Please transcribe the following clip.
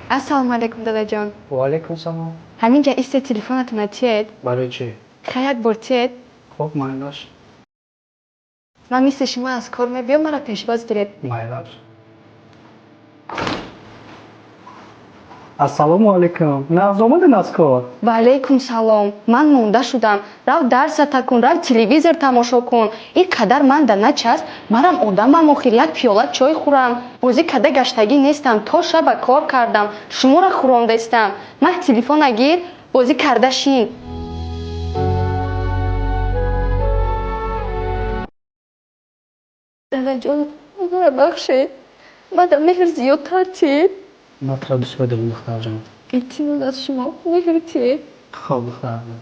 Ассалому алайкум, дадаҷон. Ва алайкум салом. Ҳаминҷа исте, телефонатона тиед. Барои чӣ? Ха, як бор тиед. Хуб, майлаш. Ман мисли шумо аз кор мебиём, маро пешвоз гиред. Майлаш. Ассалому алайкум. Нағз омадин аз кор? Ва алайкум салом. Ман монда шудам. Рав, дарсата кун, рав, телевизор тамошо кун. Ин қадар ман да начасп. Манам одамам охир, як пиёла чой хӯрам. Бозӣ када гаштагӣ нестам, то шаба кор кардам, шуморо хӯрондаистам. Ман телефона гир, бозӣ карда шин. Дадаҷон, маро бахшед. Мада меҳр зиёдтар тиед. Ман туро дӯст медорам, духтарҷон. Илтимос аз шумо, меҳр тиед. Хоб, духтарҷон.